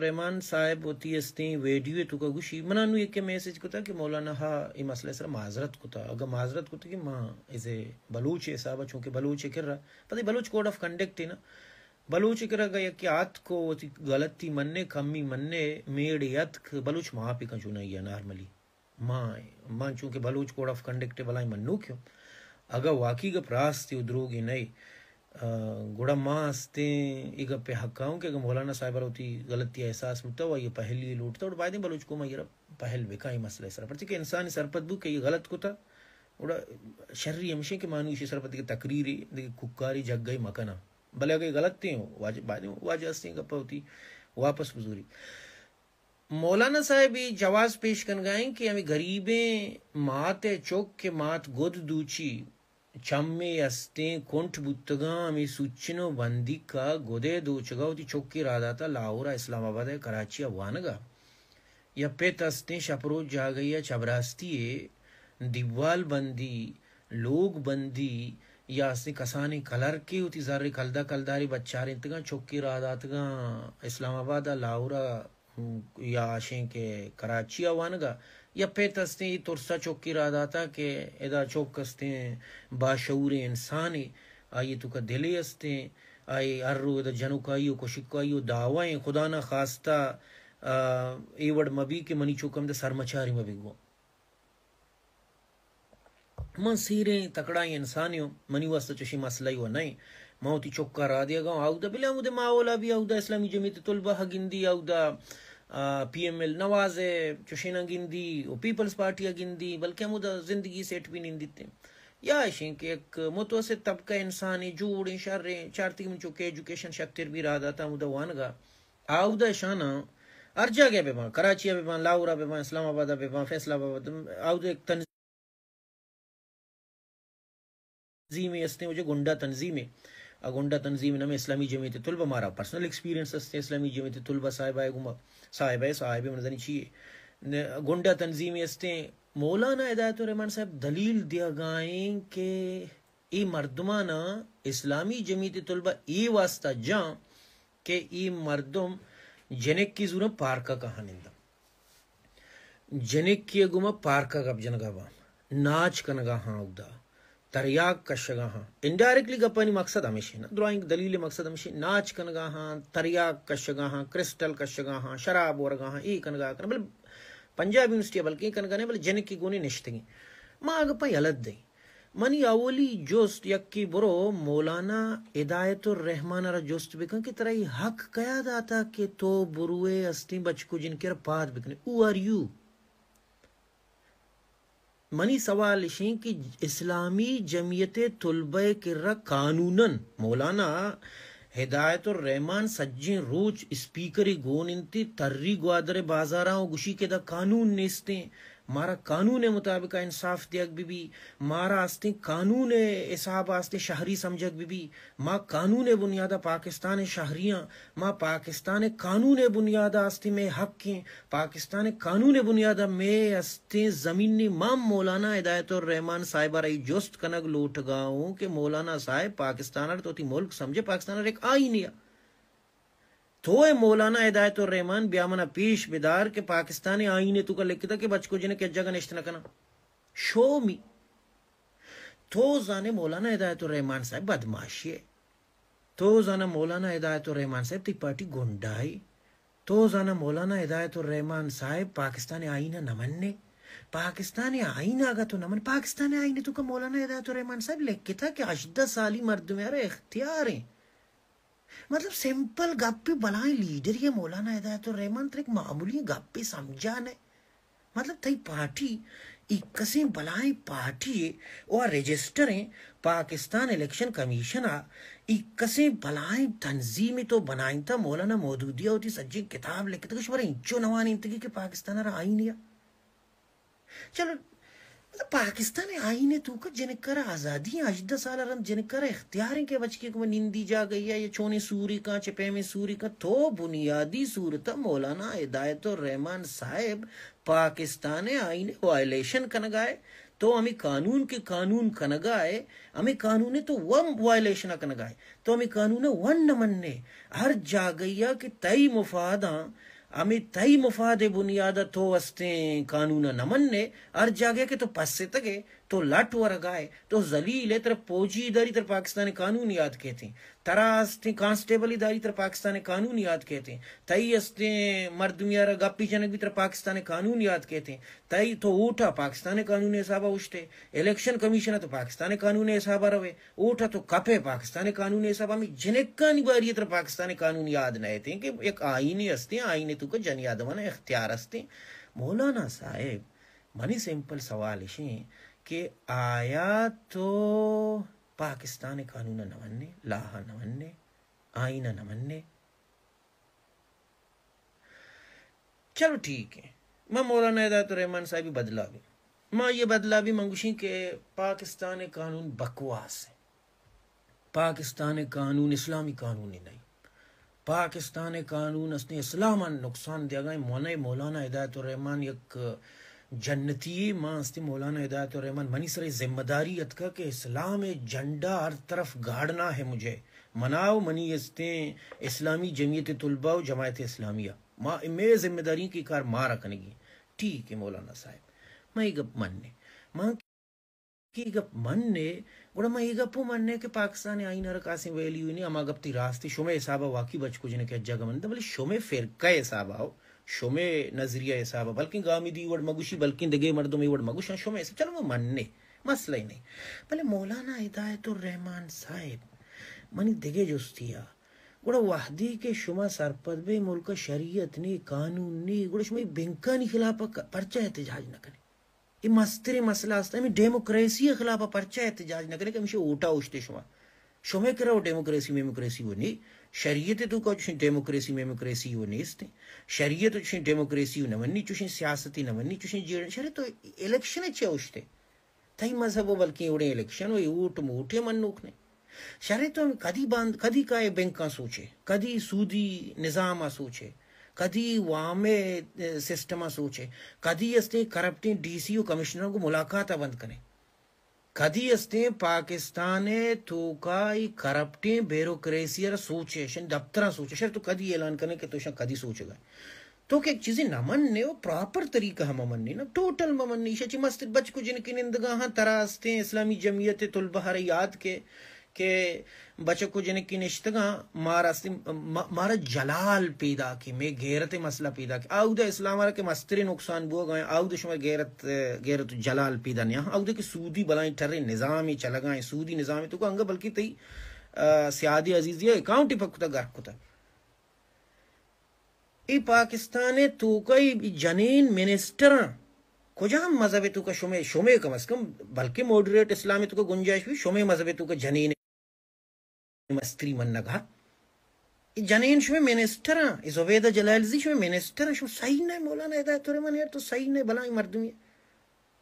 رحمان صاحب وتی استیں ویڈیو ءِ توکا گوشی، منا نوں یکے میسج کتا کہ مولانا ہا اے مسئلہ ءِ سرا معذرت کتا۔ اگاں معذرت کتا کہ ما ایز اے بلوچ ءِ حسابا، چونکہ بلوچ ءِ کرا، پتہ بلوچ کوڈ آف کنڈکٹ ءِ نا، بلوچ ءِ کرا اگاں یکے آتک ءُ وتی غلطی منّے، کمی منّے، میڑے اتک، بلوچ معافی کن، چونائی ءَ نارملی۔ ما، من چونکہ بلوچ کوڈ آف کنڈکٹ ءِ بلاہیں منوکے اوں، اگاں واقعی گپ راستے ءُ دروگے نئے، آ، گڑا ما استیں اے گپ ءِ حق ءَ اوں کہ اگاں مولانا صاحب ءَ را وتی غلطی ءِ احساس بوتا ءُ آئی ءَ پہلی لوٹتا، گڑا بایدیں بلوچ قوم آئی ءَ را پہل بکن اے مسئلہ ءِ سرا، پرچہ کہ انسان سرپد بو کہ اے غلط کتا، گڑا شری ہمیش ایں کہ ما نوں ایشی ءِ سرپد کہ تقریرے، دگہ کوکاری جگہ ءَ مکناں۔ بلے اگاں اے غلط ایں، واجہ، بایدیں واجہ استیں گپ ءَ وتی واپس بزوری۔ مولانا صاحب اے جواز پیش کنگا ایں کہ ہمے غریبیں مات ءِ چک کہ مات گد دوچی چمے استیں کنٹ بوتگاں، ہمے سوچن ءُ بندیک ءَ گد ءِ دوچگ ءَ وتی چکے راہ داتا لاہور ءَ اسلام آباد ءَ کراچی ءَ وانگ ءَ۔ یا پت استیں شپ روچ جاگہے ءَ چبراستی ءِ دیوال بندی، لوگ بندی، یا استیں کسانیں کلرکے وتی زر ءِ کلدہ کلدارے بچارینتگاں، چکے راہ داتگاں اسلام آباد ءَ لاہور ءَ یا اشیں کہ کراچی ءَ وانگ ءَ، یا پت استیں اے ترس ءَ چکے راہ داتا کہ ادا چک استیں باشعوریں انسانے، آئی ءِ توکا دلے استیں، آئی ہر رو ادا جنکائی ءُ کشکائی ءُ دعوائیں، خدا نہ خواستہ، آ، اے وڑ مہ بی کہ منی چک ہمدا سرمچارے مہ بی گوں۔ من سیریں تکڑائیں انسانے اوں، منی واسطہ چوشیں مسئلہ ای و نئیں۔ من وتی چکا را دیگا اوں، آودا بلے ہمودے ماحولا بی، آودا اسلامی جمعیت طلبہ ءَ گندی، آودا، آ، پی ایم ایل نواز ءِ چوشیناں گندی و پیپلز پارٹی ءَ گندی، بلکہ ہمودا زندگی سیٹ بی نندیت۔ یا اشیں کہ یک متوسط طبقہ انسانے، جوڑیں، شریں، چارتگی من چکے ایجوکیشن شتر بی را داتا ہمودا وانگا۔ آودا اشاناں ہر جاگہ بہ باں، کراچی ءَ بہ باں، لاہور ءَ بہ باں، اسلام آباد ءَ بہ باں، فیصل آباد، آودا یک تنظیمے استیں، وجہ گنڈا تنظیمے۔ آ گنڈا تنظیم نام اسلامی جمعیت طلبہ، مارا پرسنل ایکسپیرینس استیں اسلامی جمعیت طلبہ صاحبہ گما، صاحبہ، صاحبہ من زنی چیے۔ گنڈا تنظیمے استیں، مولانا ہدایت الرحمن صاحب دلیل دیگائیں کہ اے مردماناں اسلامی جمعیت طلبہ اے واسطہ جاں کہ اے مردم جنکے زوراں پارکا کاہاں ننداں۔ جنکے گوما پارکا گپ جنگا باں۔ ناچ کنگا ہاں اودا۔ تریاک کشگا ہاں۔ انڈائریکٹلی گپانی مقصد ہمیشیں نا۔ درائیں دلیل مقصد ہمیشیں۔ ناچ کنگا ہاں، تریاک کشگا ہاں، کرسٹل کشگا ہاں، شراب ورگا ہاں، اے کنگا کناں۔ بلے پنجاب یونیورسٹی بلکیں کنگا نہ، بلے جنکے گونے نشتگیں۔ ما آ گپاں یلہ دئیں۔ منی اولی جست یکے، برو مولانا ہدایت الرحمان ءَ را جست بکن کہ ترا اے حق کیا داتا کہ تو بروئے استیں بچکو جنکے را پاد بکنے؟ Who are you؟ منی سوال اشیں کہ اسلامی جمعیت طلبہ ءِ کرا قانوناً، مولانا ہدایت الرحمان سجیں روچ اسپیکرے گون انت، تری گوادر ءِ بازاراں و گوشی کہ ادا قانون نیستیں، مارا قانون ءِ مطابق ءَ انصاف دیگ بہ بی، مارا استیں قانون ءِ حساب ءَ استیں شہری سمجھگ بہ بی، ما قانون ءِ بنیاد ءَ پاکستان ءِ شہری آں، ما پاکستان ءِ قانون ءِ بنیاد ءَ استیں مئے حق ایں، پاکستان ءِ قانون ءِ بنیاد ءَ مئے استیں زمین ایں۔ ما مولانا ہدایت الرحمان صاحب ءَ را اے جست کنگ لوٹگا اوں کہ مولانا صاحب، پاکستان ءَ را تو وتی ملک سمجھے، پاکستان ءَ را یک آئینے ءَ۔ تو اے مولانا ہدایت الرحمان، بیا منا پیش بدار کہ پاکستان ءِ آئین ءِ توکا لکھتا کہ بچکو جنک یک جگہ نشت نہ کناں۔ Show me. تو زانے مولانا ہدایت الرحمان صاحب بدماشے۔ تو زانا مولانا ہدایت الرحمان صاحب تئی پارٹی گنڈائے۔ تو زانا مولانا ہدایت الرحمان صاحب پاکستان ءِ آئین ءَ نہ منّے۔ پاکستان ءِ آئین ءَ اگاں تو نہ من، پاکستان ءِ آئین ءِ توکا مولانا ہدایت الرحمان صاحب لکھتا کہ ہژدہ سالی مردمے ءَ را اختیار ایں۔ مطلب، سمپل گپے، بلاہیں لیڈرے مولانا ہدایت الرحمان، ترا یک معمولی گپے سمجھا نہ۔ مطلب، تئی پارٹی، ایکسیں بلاہیں پارٹی اے، او رجسٹر ایں پاکستان الیکشن کمیشن ءَ، ایکسیں بلاہیں تنظیمے تو بنائینتا، مولانا مودودی ءَ وتی سجیں کتاب لکھتگ، شمارا انچو نہ وانینتگی کہ پاکستان ءَ را آئینے ءَ۔ چلو، مطلب، پاکستان ءِ آئین ءِ توکا جنک ءَ را آزادی ایں، ہژدہ سال ءَ رند جنک ءَ را اختیار ایں کہ بچکے گوما نندی جاگہے ءَ یا چونیں سورے کاں، چہ پیمیں سورے کاں۔ تو بنیادی صورت ءَ مولانا ہدایت الرحمان صاحب پاکستان ءِ آئین ءِ وائلیشن کنگا ئے۔ تو ہمے قانون کہ قانون کنگا ئے، ہمے قانون ءِ تو ون وائلیشن ءَ کنگا ئے۔ تو ہمے قانون ءَ ون نہ منّے۔ ہر جاگہے ءَ کہ تئی مفاداں ہمے تئی مفاد ءِ بنیاد ءَ تو استیں قانون ءَ نہ منّے، ہر جاگہ کہ تو پسّتگ ئے، تو لٹ ورگ ءَ ئے، تو ذلیل ئے، ترا پوجی داری، ترا پاکستان ءِ قانون یاد کیت ایں، ترا استیں کانسٹیبل داری، ترا پاکستان ءِ قانون یاد کیت ایں، تئی استیں مردمی ءَ را گپی جنگ بی، ترا پاکستان ءِ قانون یاد کیت ایں، تئی تو ووٹ ءَ پاکستان ءِ قانون ءِ حساب ءَ اوشت ئے، الیکشن کمیشن ءَ تو پاکستان ءِ قانون ءِ حساب ءَ رو ئے۔ ووٹ ءَ تو کپ ئے پاکستان ءِ قانون ءِ حساب ءَ، ہمے جنکانی باری ءَ ترا پاکستان ءِ قانون یاد نہ ات ایں کہ یک آئینے است ایں، آئین ءِ توکا جنی آدماں اختیار است ایں۔ مولانا صاحب، منی سمپل سوال اش ایں کہ آیا تو پاکستان ءِ قانون ءَ نہ منّے، لاہ ءَ نہ منّے، آئین ءَ نہ منّے؟ چلو ٹھیک ہے، من مولانا ہدایت الرحمان صاحب بدلا بھی، ما یہ بدلا بھی من گوشیں کہ پاکستان قانون بکواس ہے۔ پاکستان قانون اسلامی قانون ہی نہیں۔ پاکستان قانون استیں اسلام نقصان دیگا ہے۔ مولانا، مولانا ہدایت الرحمان یک جنتی ہے۔ ما استیں مولانا ہدایت الرحمان، منی سر ذمہ داری اتکا کہ اسلام جھنڈا ہر طرف گاڑنا ہے مجھے۔ منا و منی استیں اسلامی جمعیت طلبہ و جماعت اسلامیہ، ما، مئے ذمہ داری کہ کار مارا کنگی۔ ٹھیک ہے مولانا صاحب، ما یہ گپ مننے، ما کہ گپ مننے، گڑا ما یہ گپ مننے کہ پاکستان آئین ہر کاسیں ویلیو نہیں، ہما گپ تی راستی، شمے حسابا واقعی بچکو جنک ہچ جگہ منتا، بلے شمے فرقہ حسابا ہو، شمے نظریہ حسابا، بلکن گامی دی وڑ مگوشی، بلکن دگے مردم ای وڑ مگوشاں، شمے حساب، چلو ما مننے، مسئلہ ہی نہیں۔ بلے مولانا ہدایت الرحمان صاحب، منی دگہ جستی ءَ، گڑا وہدے کہ شما سرپد بے ملک ءَ شریعت نی، قانون نی، گڑا شما اے بینکانی خلاف ءَ ک-، پرچا احتجاج نہ کنے؟ اے مستریں مسئلہ است، ہمے ڈیموکریسی ءِ خلاف ءَ پرچا احتجاج نہ کنے کہ ہمیشہ ووٹا اوشتے شما؟ شمے کرا و ڈیموکریسی میموکریسی و نی، شریعت ءِ توکا چوشیں ڈیموکریسی میموکریسی و نیست۔ شریعت و چوشیں ڈیموکریسی و نہ منی، چوشیں سیاستی نہ منی، چوشیں جیڑ، شریعت تو الیکشن ءَ چیا اوشتے؟ تئی مذہب و بلکیں اوڑیں الیکشن و اے ووٹ موٹے منوک نے۔ شرے تو کدی باند، کدی کائے بینکاں سوچے، کدی سودی نظام ءَ سوچے، کدی وامے، اے، سسٹم ءَ سوچے، کدی استیں کرپٹیں ڈی سی و کمشنراں گوں ملاقات ءَ بند کنے۔ کدی استیں پاکستان ءِ توکا ای کرپٹیں بیوروکریسی ءَ را سوچے، شن دفتراں سوچے، شر تو کدی اعلان کنے کہ تو شن کدی سوچگا؟ تو کہ یک چیزے نہ مننے و پراپر طریقہ ءَ مہ مننے نا، ٹوٹل مہ مننے۔ ایشا چی مستر بچکو جنکی نندگا ہاں، ترا استیں اسلامی جمعیت طلبہ ہر یاد کے کہ بچکو جنکی نشتگاں، مارا استیں، ما-، مارا جلال پیدا کے، مے غیرت مسئلہ پیدا کے۔ آودا اسلام را کہ مستریں نقصان بوگا ہیں، آودا شما غیرت، غیرت جلال پیدا نہیں۔ آودا کہ سودی بلائیں ٹرے نظام چلگا ہیں، سودی نظام تو کو انگا بلکہ تئی، آ، سیادی عزیزی اکاؤنٹ پک کتا، گرک کتا۔ اے پاکستان ءِ توکا اے جنین منسٹراں، کجام مذہب ءِ توکا شمے، شمے کم از کم، بلکہ ماڈریٹ اسلام ءِ توکا گنجائش بی، شمے مذہب ءِ توکا جنین مستری منگا۔ اے جنین شمے منسٹراں، اے زبیدہ جلالزی شمے منسٹراں، شما صحیح نہ، مولانا ہدایت الرحمان یار تو صحیح نہ، بلائیں مردمی۔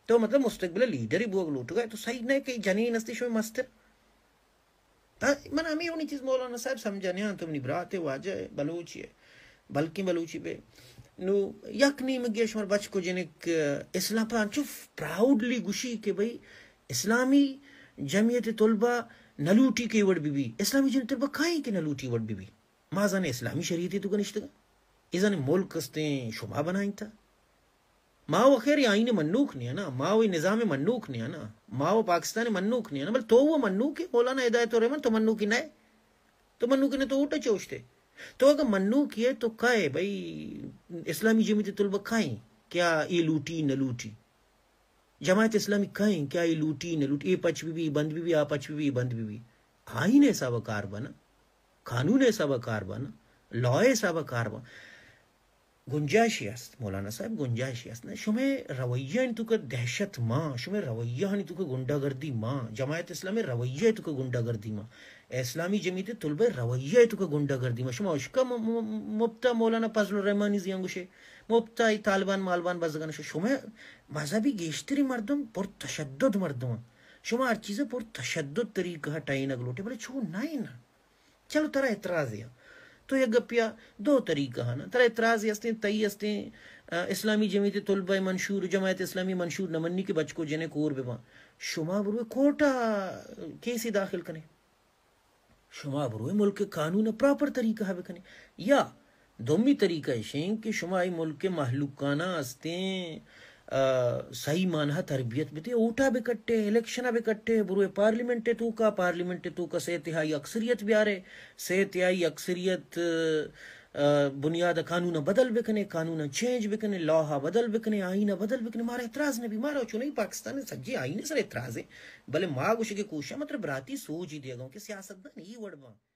تو مطلب مستقبل لیڈر بوگ لوٹگا، تو صحیح نہ کہ جنین استی شمے مستر۔ ہاں، من ہمے وڑیں چیز مولانا صاحب سمجھا نیاں، تو منی برات ئے، واجہ ئے، بلوچے ئے، بلکیں بلوچے بے۔ نو یک نیمگے شمار بچکو جنک، اسلام پر انچو پراؤڈلی گوشی کہ بھئی اسلامی جمعیت طلبہ نہ لوٹی کہ اے وڑ بہ بی، اسلامی جمعیت طلبہ کائیں کہ نہ لوٹی وڑ بہ بی۔ ما زانیں اسلامی شریعت ءِ توکا نشتگاں، اے زانیں ملک استیں شما بنائینتا۔ ما و خیر آئین منوک نیانا، ما و نظام منوک نیانا، ما و پاکستان منوک نیانا، بل تو و منوک ئے، مولانا ہدایت الرحمان تو منوکی نہ ئے؟ تو منوکی نہ تو ووٹ چوشتے؟ تو اگر منوکی ئے تو کائے بھئی اسلامی جمعیت طلبہ کائیں؟ کیا اے لوٹی نہ لوٹی؟ جماعت اسلامی کائیں؟ کیا اے لوٹی نہ لوٹی؟ اے پچ بی بی، بند بی بی، آ پچ بی بی، بند بی بی۔ آئین حساب کار بنا، قانون حساب کار بنا، لا حساب کار بنا۔ گنجائشی است، مولانا صاحب، گنجائشی است۔ نہ، شمئے رویہ انت کہ دہشت ماں، شمئے رویہ انت کہ گنڈہ گردی ماں، جماعت اسلامی رویہ انت کہ گنڈہ گردی ماں، اسلامی جمعیت طلبہ رویہ انت کہ گنڈہ گردی ماں۔ شما اشکا م-، م-، مپتا مولانا فضل الرحمانی زیان گوشے، مپتا ای طالبان مالبان بزگان شو۔ شمئے مذہبی گیشتری مردم پر تشدد مردم۔ شما ہر چیز پر تشدد طریقہ ٹائینگ لوٹے، بلے چو نہ نا۔ چلو، ترا اعتراض یا تو یک گپیا دو طریقہ ہانا، ترا اعتراض استیں، تئی استیں، آ، اسلامی جمعیت طلبہ منشور، جماعت اسلامی منشور نہ منی کہ بچکو جنے کور بباں۔ شما بروے کورٹا کیسی داخل کنے، شما بروے ملک قانون پراپر طریقہ بکنے، یا دومی طریقہ ایشیں کہ شما ای ملک مہلوکانا استیں، آ، صحیح معنی تربیت بدے، اوٹا بکٹے، الیکشنا بکٹے، بروے پارلیمنٹ توکا، پارلیمنٹ توکا سے تہائی اکثریت بیارے، سے تہائی اکثریت، آ، بنیاد قانون بدل بکنے، قانون چینج بکنے، لاء بدل بکنے، آئین بدل بکنے، مارا اعتراض نبی، مارا چونی پاکستان سجے آئین سر اعتراض ہے، بلے ما گوشے کہ کوشاں مطلب براتی سوچ ہی دیا گا کہ سیاست دان ای وڑ باں۔